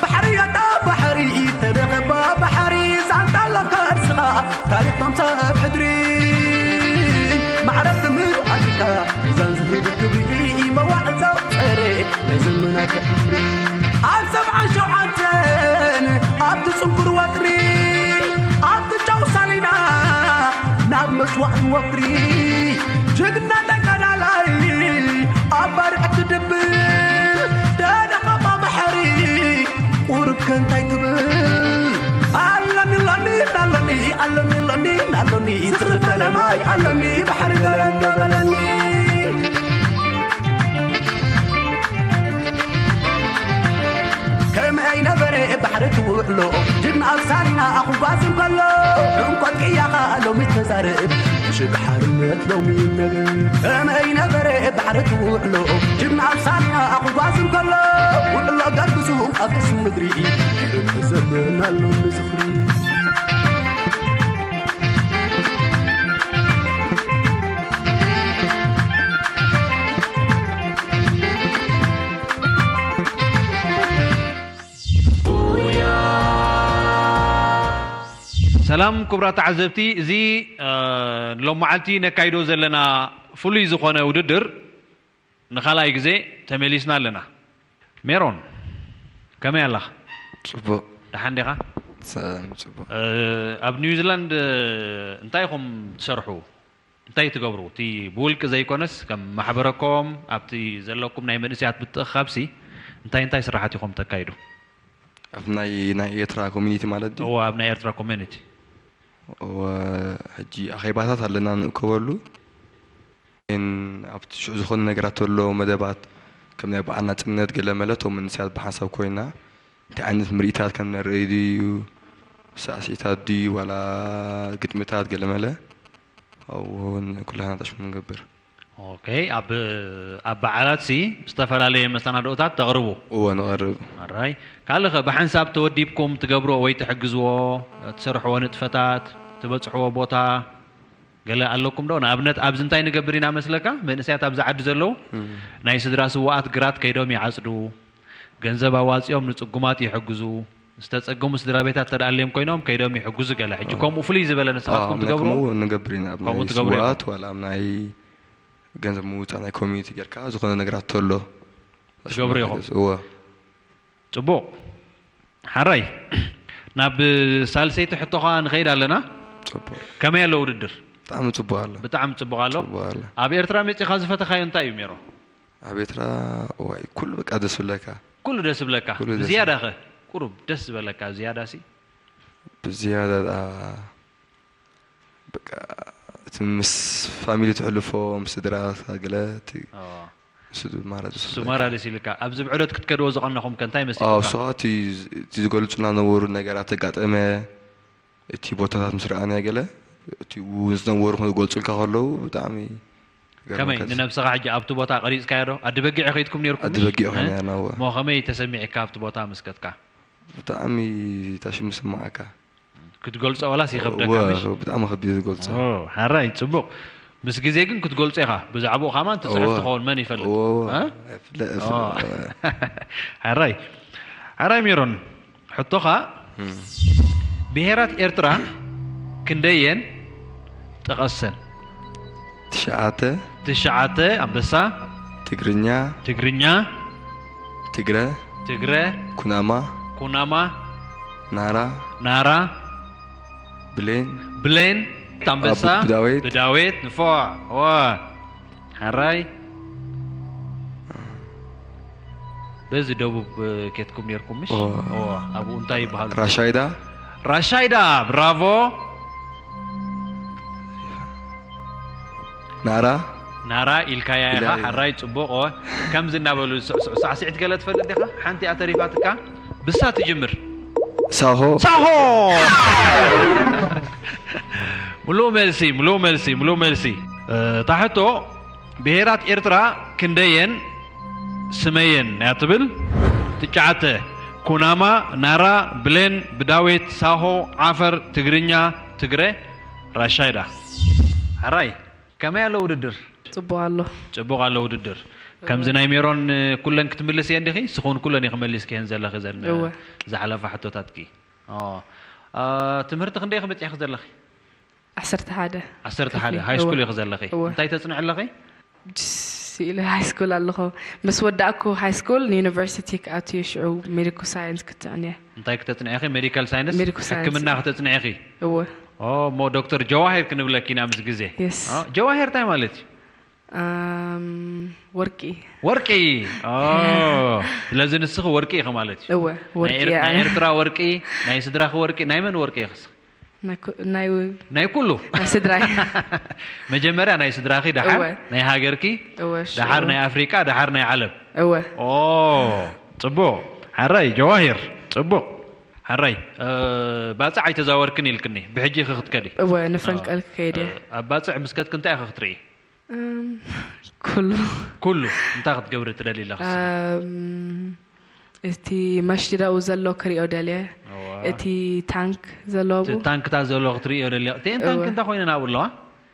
ባሕሪ ኣታ ባሕሪ ተደኸባ ባሕሪ ዛንታ ኣለካ እርስኻ ታሪኽቶም ሰብ ሕድሪ ማዕረብ ትምህር ኣፍሪካ ሚዛን ዝህብ ክብሪ መዋዕል ዘውፀረ ናይ ዘመናት ሕድሪ ኣብ ሰብዓን ሸውዓተን ኣብቲ ፅንኩር ወጥሪ ኣብቲ ጨው ሳሊና ናብ መስዋእቲ ወፍሪ ጅግና ተጋዳላይ ኣብ ባርዕ ትድብል ደደኸባ ባሕሪ ቁርብ ከንታይ ትብል ኣለኒ ኣለኒ ኣለኒ ኣለኒ ኣለኒ ኣለኒ ዝኽሪ ፈለማይ ኣለኒ ባሕሪ ገለንገበለኒ ከመይ ነበረ ባሕሪ ትውዕሎ ጅግና ኣብ ሳና ክጓዝ እንከሎ እንኮት ቅያኻ ሎሚ ተዛርብ ምሽግ ሓርነት ሎሚ ይነብር ከመይ ነበረ ባሕሪ ትውዕሎ ጅግና ኣብ ሳና ክጓዝ እንከሎ ውዕሎ ገርግሱ ኣብ ርእሲ ምድሪ ሕልሚ ዘበናሉ ንዝኽሪ ሰላም ክቡራት ተዓዘብቲ፣ እዚ ሎም መዓልቲ ነካይዶ ዘለና ፍሉይ ዝኾነ ውድድር ንኻልኣይ ግዜ ተመሊስና ኣለና። ሜሮን ከመይ ኣለኻ? ጽቡቕ ደሓን ዲኻ? ሰላም ጽቡቕ። ኣብ ኒውዚላንድ እንታይ ኢኹም ትሰርሑ? እንታይ ትገብሩ? እቲ ብውልቂ ዘይኮነስ ከም ማሕበረኮም ኣብቲ ዘለኩም ናይ መንእሰያት ምትእኽኻብሲ እንታይ እንታይ ስራሓት ኢኹም ተካይዱ? ኣብ ናይ ናይ ኤርትራ ኮሚኒቲ ማለት ድዩ? እወ ኣብ ናይ ኤርትራ ኮሚኒቲ። እወ ሕጂ ኣኼባታት ኣለና ንእከበሉ። ግን ኣብቲ ሽዑ ዝኾነ ነገራት ተሎ መደባት ከም ናይ በዓል ናጽነት ገለ መለ እቶም መንእሰያት ብሓንሳብ ኮይና እንታይ ዓይነት ምርኢታት ከም ነርኢ ድዩ ሳዕሲታት ድዩ ዋላ ግጥምታት ገለመለ ኣብኡ እውን ኩላህና ታሽሙ ንገብር። ኦኬ። ኣብ ኣብ በዓላት ሲ ዝተፈላለየ መሰናድኦታት ተቕርቡ። እወ ንቐርብ። ኣራይ ካልኸ ብሓንሳብ ተወዲብኩም ትገብርዎ ወይ ትሕግዝዎ ትሰርሕዎ ንጥፈታት ትበፅሕዎ ቦታ ገለ ኣለኩም ዶ? ንኣብነት ኣብዚ እንታይ ንገብር ኢና መስለካ? መንእሰያት ኣብዚ ዓዲ ዘለዉ ናይ ስድራ ስዋኣት ግራት ከይዶም ይዓፅዱ፣ ገንዘብ ኣዋፂኦም ንፅጉማት ይሕግዙ፣ ዝተፀገሙ ስድራ ቤታት ተደኣልዮም ኮይኖም ከይዶም ይሕግዙ ገለ። ሕጂ ከምኡ ፍሉይ ዝበለ ንስኻትኩም ትገብሩ? ንገብር ኢና ኣብ ናይ ስዋኣት ዋላ ኣብ ናይ ገንዘብ ምውፃእ ናይ ኮሚኒቲ ጌርካ ዝኾነ ነገራት ተሎ ትገብሩ ኢኹም? እወ ፅቡቕ ሓራይ ናብ ሳልሰይቲ ሕቶኻ ንኸይድ ኣለና። ፅቡቕ ከመይ ኣሎ ውድድር? ብጣዕሚ ፅቡቕ ኣሎ። ብጣዕሚ ፅቡቕ ኣሎ። ፅቡቕ ኣሎ። ኣብ ኤርትራ መፂኻ ዝፈተኻዮ እንታይ እዩ ሜሮ? ኣብ ኤርትራ ዋይ ኩሉ በቃ ደስ ብለካ። ኩሉ ደስ ብለካ። ኩሉ ደስ ዝያዳኸ ቁሩብ ደስ ዝበለካ ዝያዳ ሲ? ብዝያዳ ደኣ በቃ እቲ ምስ ፋሚሊ ትሕልፎ ምስ ስድራ ገለ እቲ ኦ፣ እሱ ማራ ደስ እሱ ዝብለካ። ማራ ደስ ይልካ። ኣብዚ ብዕደት ክትከድዎ ዝቐነኹም ከ እንታይ ኣዎ መሲልካ? እሱ እቲ እቲ ዝገልጹና ነበሩ ነገራት ተጋጠመ እቲ ቦታታት ምስ ረኣና ገለ እቲ ዝነበሩ ክገልጹልካ ከለዉ ብጣዕሚ ከመይ ንነብስኻ ሕጂ ኣብቲ ቦታ ቀሪጽካዮ ዶ? ኣዲ በጊዕ ከይድኩም ነርኩም? ኣዲ በጊዕ ኸይና ነርና፣ እወ። እሞ ከመይ ተሰሚዕካ ኣብቲ ቦታ ምስ ከድካ? ብጣዕሚ ታሽሙ ስማዓካ። ክትገልጾ ዋላስ ይኸብደካ እወ፣ ምሽ? ብጣዕሚ ከቢድ ዝገልጾ። ኦ፣ ሓራይ ጽቡቕ። ምስ ግዜ ግን ክትገልጾ ኢኻ። ብዛዕባኡ ከማን ትጽሕፍ እወ። ትኸውን መን ይፈልጥ? እወ፣ እወ። እ? ይፍለ- ኦ። ይፍለ- ሓራይ ሓራይ ሜሮን ሕቶኻ ብሄራት ኤርትራ ክንደየን ጥቀሰን? ትሽዓተ ትሽዓተ ኣንበሳ ትግርኛ ትግርኛ ትግረ ትግረ ኩናማ ኩናማ ናራ ናራ ብሌን ብሌን ኣንበሳ ብዳዊት። ብዳዊት ንፎዕ ዋ ሓራይ በዚ ደቡብ እ፣ ኬትኩም ነርኩም ምሽ ኦ። ኦ፣ ኣብኡ እንታይ ይበሃል? ራሻይዳ ራሻይዳ ብራቮ። ናራ ናራ ኢልካያ ኢኻ። ኢላ እያ። ሓራይ ጽቡቕ ኦ። ከምዚ እናበሉ ዝስዕስዑ ሳዕስዒት ገለ ትፈልጥ ዲኻ? ሓንቲ እያ ተሪፋትካ። ብሳ ትጅምር። ሳሆ ሳሆ። ሙሉእ መልሲ፣ ሙሉእ መልሲ፣ ሙሉእ መልሲ። እ፣ እታ ሕቶ ብሄራት ኤርትራ ክንደየን ስመየን እያ ትብል። ትሽዓተ ኩናማ፣ ናራ፣ ብሌን፣ ብዳዌት፣ ሳሆ፣ ዓፈር፣ ትግርኛ፣ ትግረ፣ ራሻይዳ። ሓራይ ከመይ ኣሎ ውድድር? ጽቡቕ ኣሎ። ጽቡቕ ኣሎ ውድድር። ከምዚ ናይ ሜሮን እ፣ ኩለን ክትምልስ እየን ዲኺ? ስኹን ኩለን ኢኺ መሊስክየን ዘለኺ ዘን እ፣ እወ። ዝሓለፋ ሕቶታትኪ። ኦ፣ እ፣ ትምህርቲ ክንደይ ኢኺ በጺሕኺ ዘለኺ? ዓሰርተ ሓደ ዓሰርተ ሓደ ክፍሊ። ሃይ ስኩል እወ። ኢኺ ዘለኺ። እወ። እንታይ ተጽንዒ ኣለኺ? ስኢለ ሃይ ስኩል ኣለኹ። ምስ ወዳእኩ ሃይ ስኩል ንዩኒቨርሲቲ ክኣትዮ ሽዑ ሜዲኮ ሳይንስ ክትዕን እየ። እንታይ ክተጽንዒ ኢኺ? ሜዲካል ሳይንስ ሜዲኮ ሳይንስ። ሕክምና ክተጽንዒ ኢኺ። እወ። ኦ፣ እሞ ዶክተር ጀዋሂር ክንብለኪ ኢና ኣብዚ ግዜ። የስ። ኦ፣ ጀዋሂር እንታይ ማለት እዩ? ኣም፣ ወርቂ። ወርቂ። ኦ፣ ስለዚ ንስኺ ወርቂ ኢኺ ማለት እዩ። እወ፣ ወርቂ ናይ ኤር- እየ ናይ ኣነ። ኤርትራ ወርቂ፣ ናይ ስድራኺ ወርቂ፣ ናይ መን ወርቂ ኢኺ? ናይ ኩ- ናይ ናይ ኩሉ። ናይ ስድራይ። መጀመርያ ናይ ስድራኺ፣ ደሓር እወ። ናይ ሃገርኪ፣ እወ፣ ሽዑ። ደሓር ናይ ኣፍሪቃ፣ ደሓር ናይ ዓለም። እወ። ኦ፣ ጽቡቕ። ሓራይ ጀዋሂር፣ ጽቡቕ። ሓራይ እ፣ ባጽዕ ኣይተዛወርክን ኢልክኒ፣ ብሕጂ ኢኺ ክትከዲ። እወ፣ ንፈንቀል ክከይድ እየ። ኣብ ባጽዕ ምስ ከድኪ እንታይ ኢኺ ክትርኢ? እም፣ ኩሉ። ኩሉ እንታይ ክትገብሪ ትደሊ ኣለኺ? እም፣ እቲ መስጅዳኡ ዘሎ ክሪኦ ደልየ። እወ። እቲ ታንክ ዘለዎ። እቲ ታንክታት ዘሎ ክትርእዮ ደሊ። እተን ታንክ እወ። እንታይ ኮይነን ኣብኡ ኣለዋ?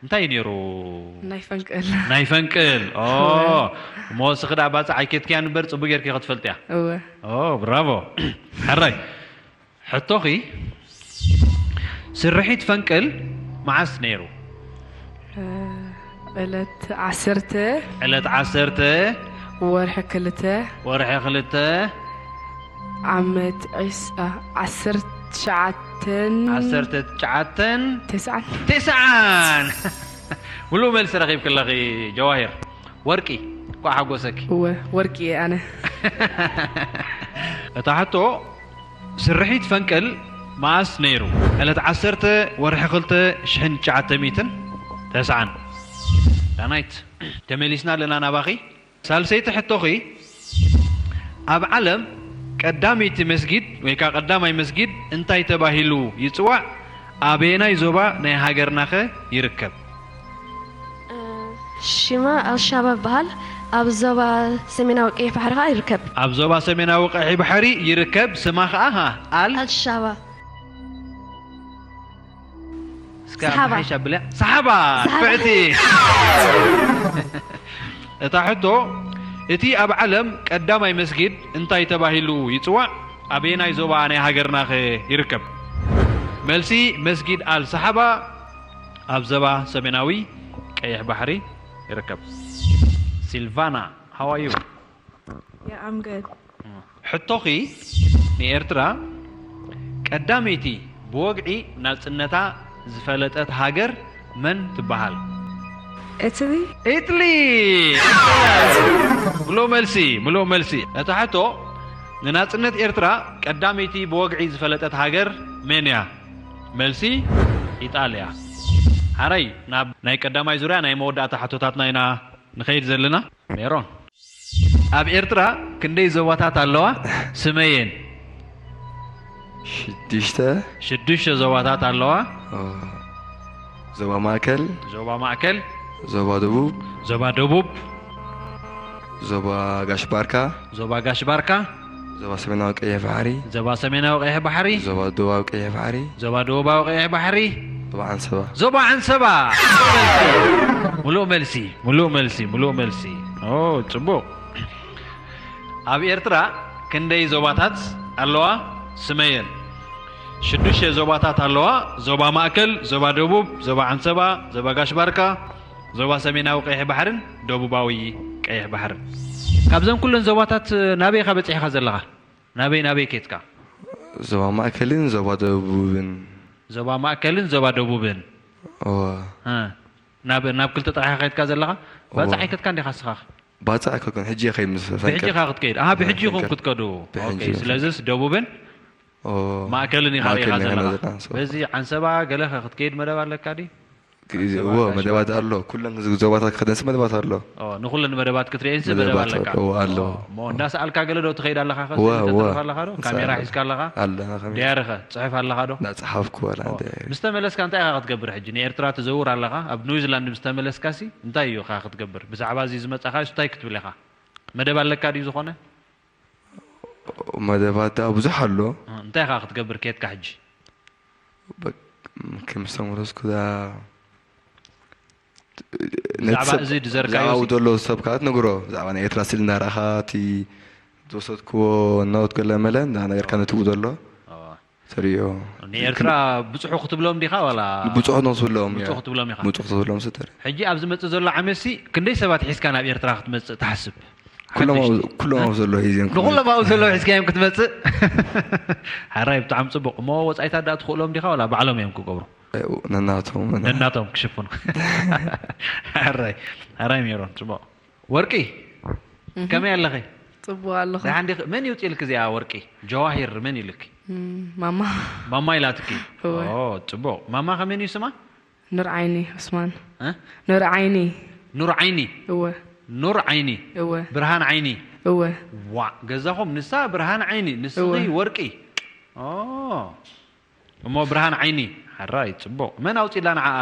እንታይ እዩ ነይሩ? ናይ ፈንቅል። ናይ ፈንቅል። ኦ፣ እወ። እሞ እስኺ ደኣ ባጽዕ ኣይከድክያን እምበር ጽቡቅ ጌርኪ ክትፈልጥያ። እወ። ኦ፣ ብራቮ። ሕራይ። ሕቶኺ፣ ስርሒት ፈንቅል መዓስ ነይሩ? ዕለት ዓሰርተ ዕለት ዓሰርተ ወርሒ ክልተ ወርሒ ክልተ ዓመት ዒስ-፣ ዓ-፣ ዓሰርተ ትሽዓተን ዓሰርተ ትሽዓተን ተስዓን። ተስዓን። ሙሉእ መልሲ ረኺብኪ ኣለኺ ጀዋሂር። ወርቂ፣ እንኳዕ ሓጎሰኪ። እወ፣ ወርቂ እየ ኣነ። እታ ሕቶ፣ ስርሒት ፈንቅል መኣስ ነይሩ? ዕለት ዓሰርተ ወርሒ ክልተ ሽሕን ትሽዓተ ሚእትን ተስዓን። ዳናይት፣ ተመሊስና ኣለና ናባኺ። ሳልሰይቲ ሕቶኺ፣ ኣብ ዓለም ቀዳመይቲ መስጊድ ወይ ከኣ ቀዳማይ መስጊድ እንታይ ተባሂሉ ይጽዋዕ? ኣበየናይ ዞባ ናይ ሃገርናኸ ይርከብ? ሽማ ኣልሻባ ይበሃል። ኣብ ዞባ ሰሜናዊ ቀይሕ ባሕሪ ከኣ ይርከብ። ኣብ ዞባ ሰሜናዊ ቀይሕ ባሕሪ ይርከብ። ስማ ከኣ፣ ሃ፣ ኣል ኣልሻባ። እስከ ሰሓባ። ኣመሓይሽ ኣብልያ። ሰሓባ፣ ሰሓባ። ፍዕቲ። እታ ሕቶ፣ እቲ ኣብ ዓለም ቀዳማይ መስጊድ እንታይ ተባሂሉ ይጽዋዕ? ኣበየናይ ዞባ ናይ ሃገርናኸ ይርከብ? መልሲ፣ መስጊድ ኣል ሰሓባ ኣብ ዞባ ሰሜናዊ ቀይሕ ባሕሪ ይርከብ። ሲልቫና፣ how are you? Yeah, I'm good. ሕቶኺ፣ ንኤርትራ ቀዳመይቲ ብወግዒ ናጽነታ ዝፈለጠት ሃገር መን ትበሃል? Italy? ኢትሊ! ምሉእ መልሲ፣ ምሉእ መልሲ። እታ ሕቶ፣ ንናጽነት ኤርትራ ቀዳመይቲ ብወግዒ ዝፈለጠት ሃገር መን እያ? መልሲ፣ ኢጣልያ። ሓራይ፣ ናብ ናይ ቀዳማይ ዙርያ ናይ መወዳእታ ሕቶታትና ኢና ንኸይድ ዘለና። ሜሮን። ኣብ ኤርትራ ክንደይ ዞባታት ኣለዋ? ስመየን። ሽዱሽተ። ሽዱሽተ ዞባታት ኣለዋ። ዞባ ማእከል። ዞባ ማእከል። ዞባ ደቡብ። ዞባ ደቡብ። ዞባ ጋሽ ባርካ። ዞባ ጋሽ ባርካ። ዞባ ሰሜናዊ ቀይሕ ባሕሪ። ዞባ ሰሜናዊ ቀይሕ ባሕሪ። ዞባ ደቡባዊ ቀይሕ ባሕሪ። ዞባ ደቡባዊ ቀይሕ ባሕሪ። ዞባ ዓንሰባ። ዞባ ዓንሰባ። ምሉእ መልሲ፣ ምሉእ መልሲ፣ ምሉእ መልሲ። ኦ፣ ጽቡቕ። ኣብ ኤርትራ ክንደይ ዞባታት ኣለዋ? ስመየን። ሽዱሽተ ዞባታት ኣለዋ። ዞባ ማእከል፣ ዞባ ደቡብ፣ ዞባ ዓንሰባ፣ ዞባ ጋሽ ባርካ፣ ዞባ ሰሜናዊ ቀይሕ ባሕርን ደቡባዊ ቀይሕ ባሕርን። ካብዘን ኩለን ዞባታት ናበይ ኢኻ በጺሕኻ ዘለኻ? ናበይ ናበይ ኬድካ? ዞባ ማእከልን ዞባ ደቡብን። ዞባ ማእከልን ዞባ ደቡብን። እወ። እ፣ ናብ ናብ ክልተ ጥራሕ ኢኻ ኬድካ ዘለኻ? ባጽዕ ኣይከድካን ዲኻ ንስኻ? ባጽዕ ኣይከድኩን፣ ሕጂ እየ ከይድ ምስ ፈንቀል። ብሕጂ ኢኻ ክትከይድ። ኣሃ፣ ብሕጂ ኢኹም ክትከዱ። ብሕጂ ኦኬ፣ ኢኹም። ስለዝስ ደቡብን ኦ፣ ማእከልን ኢኻ ሪኢኻ ማእከልን ኢኻ ዘለኻ። ዘለና፣ ሶ። በዚ ዓንሰባ ገለ ከ ክትከይድ መደብ ኣለካ ድዩ? ግዜ፣ እወ፣ መደባት ኣሎ። ኩለን ዞባታት ክኸደንሲ መደባት ኣሎ። ኦ፣ ንኹለን መደባት ክትርእየንሲ መደብ መደባት ኣለካ። ኣሎ፣ እወ፣ ኣሎ። ኦ፣ እሞ እንዳሰኣልካ ገለ ዶ ትኸይድ ኣለኻ? ከ እወ፣ ስእሊ እወ። ተጥርፍ ኣለኻ ዶ? ንሳ ካሜራ ኣሎ። ሒዝካ ኣለኻ? ኣለና ካሜራ። ዲያሪ ኸ ትጽሕፍ ኣለኻ ዶ? እንዳጸሓፍኩ ዋላ ኦ፣ እንተ ምስ ተመለስካ እንታይ ኢኻ ክትገብር ሕጂ? ንኤርትራ ትዘውር ኣለኻ? ኣብ ኒውዚላንድ ምስ ተመለስካሲ እንታይ እዩ ኸ ክትገብር? ብዛዕባ እዚ ዝመጻኻስ እንታይ ክትብል ኢኻ? መደብ ኣለካ ድዩ ዝኾነ? መደባት ደኣ ብዙሕ ኣሎ። እ፣ እንታይ ኢኻ ክትገብር ኬድካ ሕጂ? በ-፣ ከም ዝተመለስኩ ደኣ ነቲ ብዛዕባ ሰብ፣ እዚ ዝዘርካዮ ብዛዕባ ሲ? ኣብኡ ዘሎ ሰብ ከኣ ትነግሮ። ብዛዕባ ናይ ኤርትራ ስእሊ እንዳረኣኻ፣ እቲ ዝወሰድክዎ ኖት ገለ መለ እንዳነገርካ ነቲ ብኡ ዘሎ። ኣዋ። ተርእዮ። ንኤርትራ ብጽሑ ክትብሎም ዲኻ ዋላ? ብጽሑ ነው ዝብሎም። ብጽሑ ክትብሎም ኢኻ። ብጽሑ ክትብሎም ስተር። ሕጂ ኣብ ዝመጽእ ዘሎ ዓመትሲ ክንደይ ሰባት ሒዝካ ናብ ኤርትራ ክትመጽእ ትሓስብ? ኩሎም ኣብ- ሓድሽ። ኩሎም ኣብ ዘሎ ሒዘን ክመ- ንኹሎም ኣብኡ ዘለዉ ሒዝካዮም ክትመጽእ? ሓራይ ብጣዕሚ ጽቡቕ። እሞ ወጻኢታት ደኣ ትኽእሎም ዲኻ ዋላ ባዕሎም እዮም ክገብሩ? ነናቶም። ነናቶም ክሽፍኑ። ሓራይ ሓራይ ሜሮን ጽቡቕ። ወርቂ እህ። ከመይ ኣለኺ? ጽቡቕ ኣለኹ። ደሓን ዲኺ? መን ይውጽእልኪ እዚኣ ወርቂ? ጀዋሂር መን ኢልኪ? እም፣ ማማ። ማማ ኢላትኪ? እወ። ኦ፣ ጽቡቕ። ማማ ከመን እዩ ስማ? ኑር ዓይኒ ዑስማን። እ? ኑር ዓይኒ። ኑር ዓይኒ? እወ። ኑር ዓይኒ? እወ። ብርሃን ዓይኒ? እወ። ዋእ፣ ገዛኹም ንሳ ብርሃን ዓይኒ፣ ንስኺ እወ። ወርቂ። ኦ። እሞ ብርሃን ዓይኒ፣ ሓራይ፣ ጽቡቕ። መን ኣውጺላ ንዓኣ?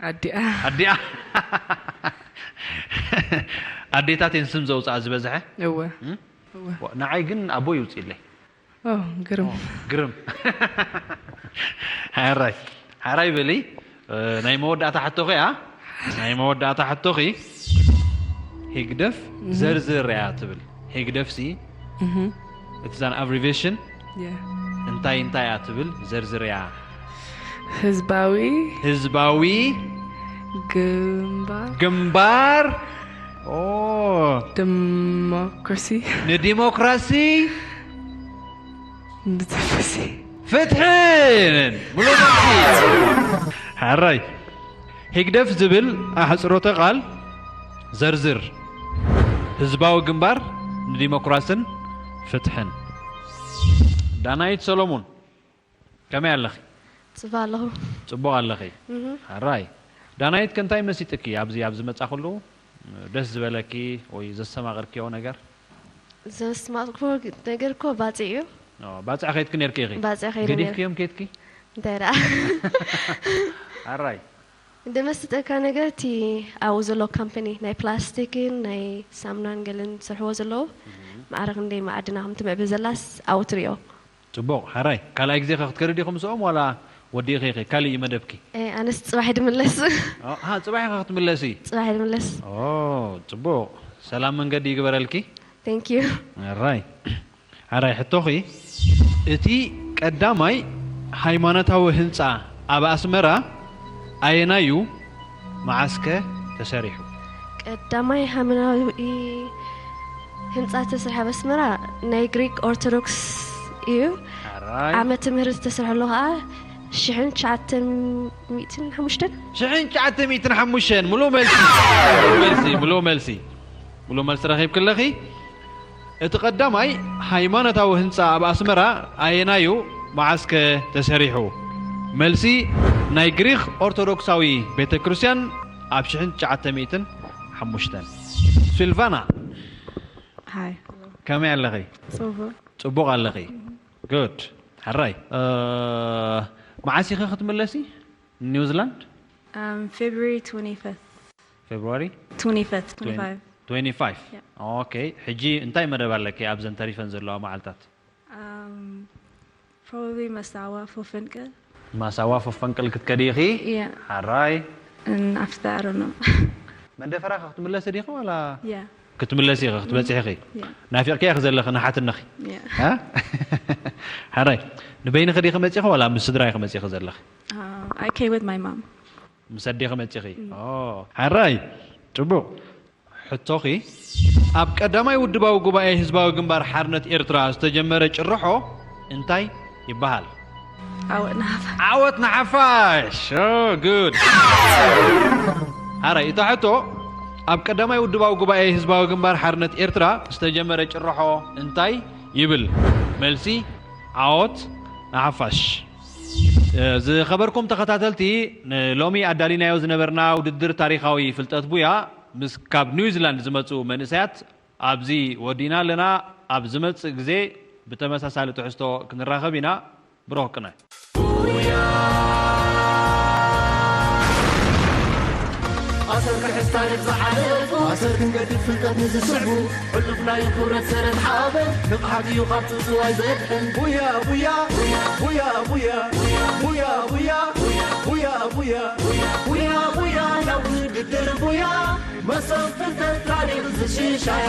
ኣዲኣ። ኣዲኣ። ኣዴታት እየን ስም ዘውፅኣ ዝበዝሐ። እወ። እም? እወ። ዋ፣ ንዓይ ግን ኣቦ ይውፅእለይ። ኦ፣ ግርም። ኦ፣ ግርም። ሓራይ፣ ሓራይ በሊ። እ፣ ናይ መወዳእታ ሕቶኺ፣ ኣ? ናይ መወዳእታ ሕቶኺ፣ ሂግደፍ እህ። ዘርዝር እያ ትብል። ሂግደፍሲ እህ። እቲ ዛን ኣብሪቬሽን ያ። እንታይ እንታይ እያ ትብል ዘርዝርያ። ህዝባዊ ህዝባዊ ግንባር ግንባር ኦ ዲሞክራሲ ንዲሞክራሲ ንዲሞክራሲ ፍትሕን ሙሉእ መልሲ። ሓራይ ህግደፍ ዝብል ኣሕፅሮተ ቃል ዘርዝር። ህዝባዊ ግንባር ንዲሞክራስን ፍትሕን። ዳናይት ሰሎሙን፣ ከመይ ኣለኺ? ጽቡቕ ኣለኹ። ጽቡቕ ኣለኺ። እህ። ሕራይ። ዳናይት ከ እንታይ መሲጥኪ ኣብዚ፣ ኣብዚ መጻ ከለኹ ደስ ዝበለኪ ወይ ዘስተማቐርክዮ ነገር? ዘስማጥኩ ነገር እኮ ባጽዕ እዩ። ኦ፣ ባጽዕ ከይድኪ ነርኪ ኢኺ? ባጽዕ ከይደ ነይረ። ገዲፍክዮም ከይድኪ? እንታይ ደኣ? ኣራይ። ደመስጠካ ነገር እቲ ኣብኡ ዘሎ ካምፓኒ ናይ ፕላስቲክን ናይ ሳሙናን ገለን ዝሰርሕዎ ዘለዉ ማዕረ ክንደይ መኣድና ከም ትምዕብል ዘላስ ኣብኡ ትሪኦ። ጽቡቕ። ሓራይ፣ ካልኣይ ግዜ ከ ክትከዲ ዲኹ ምስኦም ዋላ ወዲእኺ ኢኺ? ካልእ እዩ መደብኪ። ኣነስ ጽባሕ ድምለስ። ሃ፣ ጽባሕ ኢኻ ክትምለሲ? ጽባሕ ድምለስ። ኦ፣ ጽቡቕ። ሰላም መንገዲ ይግበረልኪ። Thank you። ኣራይ። ሓራይ፣ ሕቶኺ፣ እቲ ቀዳማይ ሃይማኖታዊ ህንጻ ኣብ ኣስመራ ኣየናዩ? መዓስከ ተሰሪሑ? ቀዳማይ ሃይማኖታዊ ህንጻ ተሰርሐ ኣብ ኣስመራ ናይ ግሪክ ኦርቶዶክስ እዩ። ሓራይ። ዓመት ትምህርቲ ዝተሰርሐሉ ከዓ ሽሕን ትሽዓተ ሚእትን ሓሙሽተን። ሽሕን ትሽዓተ ሚእትን ሓሙሽተን። ምሉእ መልሲ። ምሉእ መልሲ፣ ምሉእ መልሲ። ምሉእ መልሲ ረኺብኪ ኣለኺ። እቲ ቀዳማይ ሃይማኖታዊ ህንጻ ኣብ ኣስመራ ኣየናዩ? መዓስከ ተሰሪሑ? መልሲ፣ ናይ ግሪኽ ኦርቶዶክሳዊ ቤተ ክርስቲያን ኣብ ሽሕን ትሽዓተ ሚእትን ሓሙሽተን። ሲልቫና፣ Hi. ከመይ ኣለኺ? ጽቡቕ። ጽቡቕ ኣለኺ። ጉድ። ሕራይ። እ፣ መዓስ ኢኺ ክትምለሲ? ኒውዚላንድ? Um, February twenty-fifth. ፌብሩዋሪ? Twenty-fifth, twenty-five. ትዌንቲ ፋይቭ። Yeah. ኦኬ። ሕጂ እንታይ መደብ ኣለኪ ኣብዘን ተሪፈን ዘለዋ መዓልታት? Um, probably Masawa for Finkel. ማሳዋ ፈፈንቅል ክትከዲ ኢኺ? Yeah. ሓራይ። And after that, I don't know. መንደፈራ ከ ክትምለሲ ዲኺ ዋላ? Yeah. ክትምለሲ ኢኺ፣ ክትበጽሒ ኢኺ? Yeah. ናፊቕኪ ኢኺ ዘለኺ ንሓትነኺ? Yeah. ሃ? ሓራይ። ንበይንኺ ዲኺ መጺኺ ዋላ ምስ ስድራ ኢኺ መጺኺ ዘለኺ? Uh, I came with my mom. ምስ ኣዴኺ መጺኺ? ኦ። ሓራይ። ጽቡቕ። ሕቶኺ፣ ኣብ ቀዳማይ ውድባዊ ጉባኤ ህዝባዊ ግንባር ሓርነት ኤርትራ ዝተጀመረ ጭርሖ እንታይ ይበሃል? Awet Nafa. ዓወት ንሓፋሽ! ኦ፣ ጉድ። ሓራይ፣ እታ ሕቶ፣ ኣብ ቀዳማይ ውድባዊ ጉባኤ ህዝባዊ ግንባር ሓርነት ኤርትራ ዝተጀመረ ጭርሖ እንታይ ይብል? መልሲ፣ ዓወት ንሓፋሽ። እ፣ ዝኸበርኩም ተኸታተልቲ፣ ንሎሚ ኣዳሊናዮ ዝነበርና ውድድር ታሪኻዊ ፍልጠት ቡያ ምስ ካብ ኒውዚላንድ ዝመጹ መንእሰያት ኣብዚ ወዲእና ኣለና። ኣብ ዝመጽእ ግዜ ብተመሳሳሊ ትሕዝቶ ክንራኸብ ኢና። ብሩኽ ቅነ። ኣሰር ክሕዝ ታሪኽ ዝሓለፉ ኣሰር ክንገድፍ ፍልጠት ንዝስዕቡ ሕሉፍ ናይ ክብረት ሰረት ሓበን ንቕሓት እዩ ካብ ትጽዋይ ዘድሕን ቡያ ቡያ ቡያ ቡያ ቡያ ቡያ ቡያ ቡያ ቡያ ቡያ ናብ ውድድር ቡያ መሰብ ፍልጠት ታሪኽ ዝሽሻያ